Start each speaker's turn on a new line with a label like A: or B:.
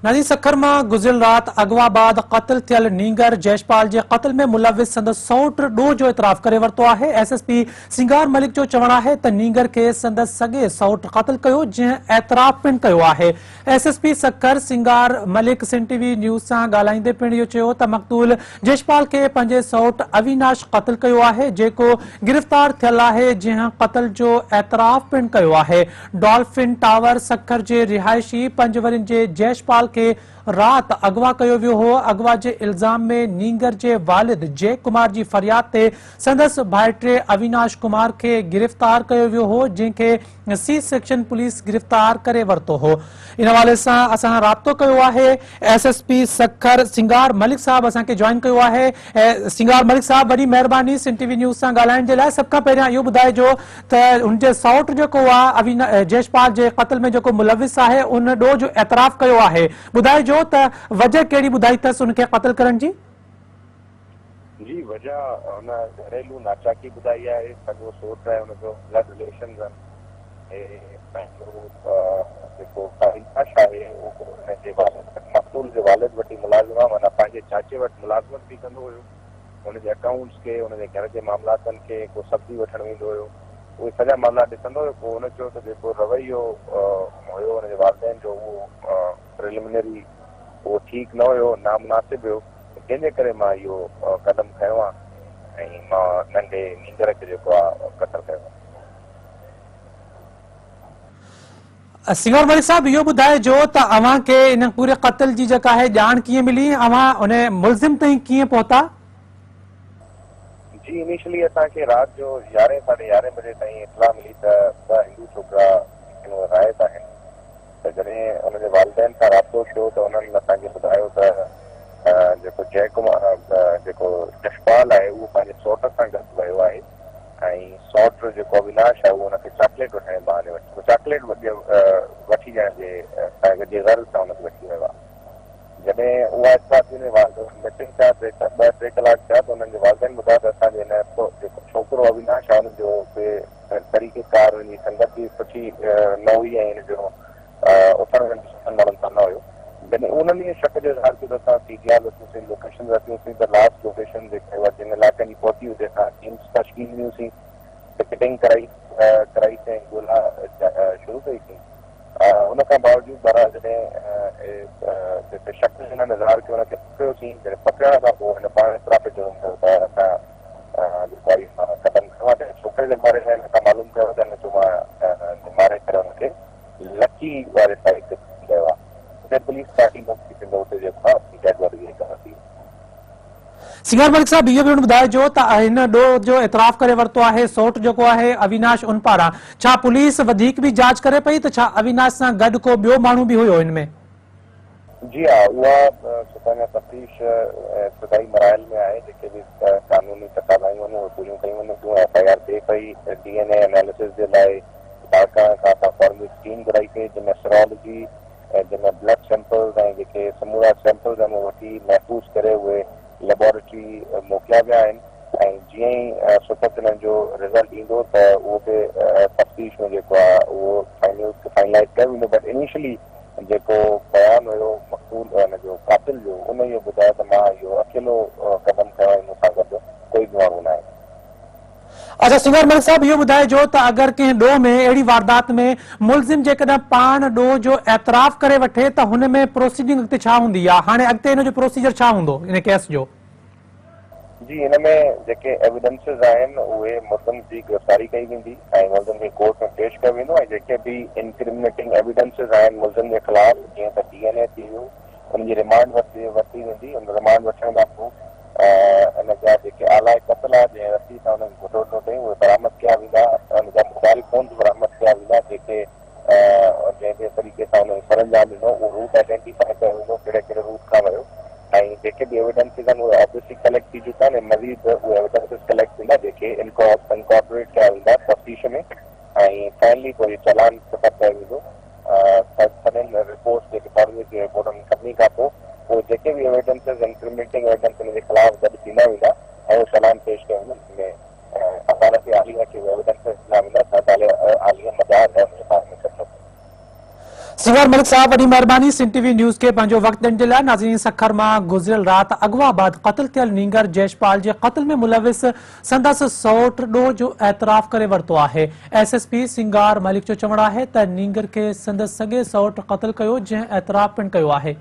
A: ناظرين سکر مان گذريل رات اغوا بعد قتل ٿيل نينگر جيشپال جي قتل ۾ ملوث سندس سئوٽ ڏوهه جو اعتراف ڪري ورتو آهي. ايس ايس پي سينگار ملڪ جو چوڻ آهي ته نينگر کي سندس سڳي سئوٽ قتل ڪيو جنهن اعتراف پڻ ڪيو آهي. S S P Sukkur Singar Malik Sindh T V news سان ڳالهائيندي پڻ اهو چيو ته مقتول جيشپال کي پنهنجي سئوٽ اويناش قتل ڪيو آهي جيڪو گرفتار ٿيل آهي جنهن قتل جو اعتراف پڻ ڪيو آهي. ڊولفن ٽاور سکر جي رهائشي پنج ورهين جي جيش پال کي رات اغوا ڪيو ويو هو، اغوا جي الزام ۾ نينگر جي والد جئه ڪمار جي فرياد تي سندس ڀائٽي اويناش ڪمار کي گرفتار ڪيو ويو هو، جنهن کي سي سيڪشن پوليس گرفتار ڪري ورتو هو. ان حوالي سان اسان رابطو ڪيو آهي S S P Sukkur Singar Malik صاحب اسان کي جوائن ڪيو آهي سنگار ملڪ صاحب وڏي مهرباني سنڌ ٽي وي نيوز سان ڳالهائڻ جي لاء سڀ کان پهريان اهو ٻڌائجو ته هن جي سئوٽ جيڪو آهي اوينا جيشپال جي قتل ۾ جيڪو ملوث آهي ان ڏوهه جو اعتراف ڪيو آهي ٻڌائجو ته وجه ڪهڙي ٻڌائي اٿس ان کي قتل ڪرڻ جي؟
B: جي وجه هن گهريلو ناچاڪي ٻڌائي آهي سڳو سئوٽ آهي ان جو بلڊ رليشنز آهن ۽ پنهنجو جيڪو اويناش آهي اهو هن جي والد وٽ مقتول جي والد وٽ ئي ملازم آهي معنيٰ پنهنجي چاچي وٽ ملازمت به ڪندو هيو هن جي اڪائونٽس کي، هن جي گهر جي معاملاتن کي، ڪو سبزي وٺڻ ويندو هيو، اهي سڄا معاملا ڏسندو هيو. پوء هن چيو ته جيڪو رويو هيو هن جي والدين جو اهو پريلمنري اهو ٺيڪ نه هيو، نامناسب هيو، جنهن جي ڪري مان اهو قدم کنيو آهي ۽ مان ننڍي نينگر کي جيڪو آهي قتل ڪيو آهي.
A: سنگار ملڪ صاحب اهو ٻڌائجو ته اوهان کي ان پوري قتل جي جيڪا آهي ڄاڻ ڪيئن ملي اوهان ان ملزم تائين ڪيئن پهتا؟
B: جي انيشلي اسان کي رات جو يارهين ساڍي يارهين بجي تائين اطلاع ملي ته ٻه هندو ڇوڪرا جيڪي اهي غائب آهن ته جڏهن ان جي والدين سان رابطو ٿيو ته انهن اسان کي ٻڌايو ته جيڪو جئه ڪمار جيڪو جشپال آهي اهو پنهنجي سئوٽ سان گڏ ويو آهي ۽ سئوٽ جيڪو اويناش آهي اهو هن کي چاڪليٽ وٺڻ جي بهاني وٺي چاڪليٽ وٺي ڏيڻ جي جي غرض سان هن کي وٺي ويو آهي. جڏهن اها اطلاع ٿي هن جي والدين ميٽنگ ٿيا ٽي ٻه ٽي ڪلاڪ ٿيا ته انهن جي والدين ٻڌايو ته اسان جي هن جيڪو ڇوڪرو اويناش آهي ان جو به طريقي ڪار هن جي سنگت به سٺي نه هئي ۽ هن جو اٿڻ ويهڻ به سٺن ماڻهن سان نه هيو. جڏهن انهن اهو شڪ جو اظهار ڪيو ته اسان سي ڊي آر ورتيون سين، لوڪيشنز ورتيون سين ته لاسٽ لوڪيشن جيڪا اها جن علائقن جي پهتي اتي اسان ٽيمز تشڪيل ڏنيون سين، ٽڪيٽنگ ڪرائي ڪرائي سين ۽ ڳولا شروع ڪئي سين. ان کان باوجود بهرحال جڏهن جتي شڪ جو هنن اظهار ڪيو ان کي پڪڙيو سين، جڏهن پڪڙڻ کان پوء هن پاڻ اعتراف جرم ڪيو ته اسان جيڪو آهي قدم کنيو آهي. جڏهن ڇوڪري جي باري ۾ هن کان معلوم ڪيو ته هن چيو مان ماري ڪري هن کي لڪي واري سائيڊ تي کڻي ويو آهي اتي پوليس پارٽي موڪلي سنڌ اتي جيڪو آهي اتي ڊيڊ باڊي جيڪا ورتي.
A: سنگار ملڪ صاحب اهو به ٻڌائجو ته هن ڏوهه جو اعتراف ڪري ورتو آهي سوٽ جيڪو آهي اويناش ان پاران ڇا پوليس وڌيڪ به جاچ ڪري پئي ته ڇا اويناش سان گڏ ڪو ٻيو ماڻهو به هيو ان ۾.
B: جي ها اها سڀاڻي تفتيش ابتدائي مراحل ۾ آهي جيڪي به قانوني تقاضائون آهن اهي پوريون ڪيون وڃن ٿيون ايف I R ٿئي پئي ڊي اين اي اناليسز جي لاء لاڙڪاڻي کان اسان فارنزڪ ٽيم گهرائي سي جنهن ۾ سيرولاجي ۽ جنهن ۾ بلڊ سيمپلز ۽ جيڪي سمورا سيمپلز آهن اهي وٺي محفوظ ڪري اهي ليبارٽري موڪليا ويا آهن ۽ جيئن ئي سپت انهن جو رزلٽ ايندو ته اهو به تفتيش ۾ جيڪو آهي اهو فائنل فائنلائز ڪيو ويندو بٽ انيشلي جيڪو بيان هيو مقتول ان جو قاتل جو ان اهو ٻڌايو ته مان اهو اڪيلو قدم کنيو ۽ مون سان گڏ ڪوئي به ماڻهو ناهي.
A: اچا سنگار ملڪ صاحب اهو ٻڌائجو ته اگر ڪنهن ڏوهه ۾ اهڙي واردات ۾ ملزم جيڪڏهن پاڻ ڏوهه جو اعتراف ڪري وٺي ته هن ۾ پروسيڊنگ اڳتي ڇا هوندي يا هاڻي اڳتي ان جو پروسيجر ڇا هوندو ان ڪيس جو؟
B: جي هن ۾ جيڪي ايويڊنسز آهن اهي ملزم جي گرفتاري ڪئي ويندي ۽ ملزم کي ڪورٽ ۾ پيش ڪيو ويندو ۽ جيڪي به انڪرمنيٽنگ ايويڊنسز آهن ملزم جي خلاف جيئن ته ڊي اين اي ٿي ويو ان جي رمانڊ ورتي ورتي ويندي ان رمانڊ وٺڻ کان پوء ان جا جيڪي آلاء قتل آ جنهن رسي سان انهن کي گهٽو ڏنو اٿئي اهي برآمد ڪيا ويندا ان جا موبائل فونز برآمد ڪيا ويندا جيڪي جنهن جنهن طريقي سان انهن سرانجام ڏنو اهو روٽ آئيڊينٽيفائي ڪيو ويندو ڪهڙي ڪهڙي روٽ کان ويو ۽ جيڪي به ايويڊنسز آهن اهي آبويسلي ڪليڪٽ ٿي چڪا آهن ۽ مزيد اهي ايويڊنسز ڪليڪٽ ٿيندا جيڪي انڪارپوريٽ ڪيا ويندا تفتيش ۾ ۽ فائنلي پوء چالان پٽ اپ ڪيو ويندو. سڀني رپورٽس جيڪي فارنزڪ جي رپورٽ انهن سڀني کان پوء پوء جيڪي به ايويڊنسز انڪريمينٽنگ ايويڊنس ان جي خلاف گڏ ٿيندا ويندا ۽ اهو چالان پيش ڪيو ويندو جنهن ۾ عدالت عاليه کي اهي ايويڊنسز ڏنا ويندا ته عدالت عاليه مجاز آهي ان جي باري ۾ فيصلو ڪري.
A: سنگار. ملڪ صاحب وڏي مهرباني سنڌ ٽي وي نيوز کي پنهنجو وقت ڏيڻ جي لاء. ناظرين سکر مان گذريل رات اغوا بعد قتل ٿيل نينگر جيشپال جي قتل ۾ ملوث سندس سئوٽ ڏوهه جو اعتراف ڪري ورتو آهي. S S P Singar Malik جو چوڻ آهي ته نينگر کي سندس سڳي سئوٽ قتل ڪيو جنهن اعتراف پڻ ڪيو آهي.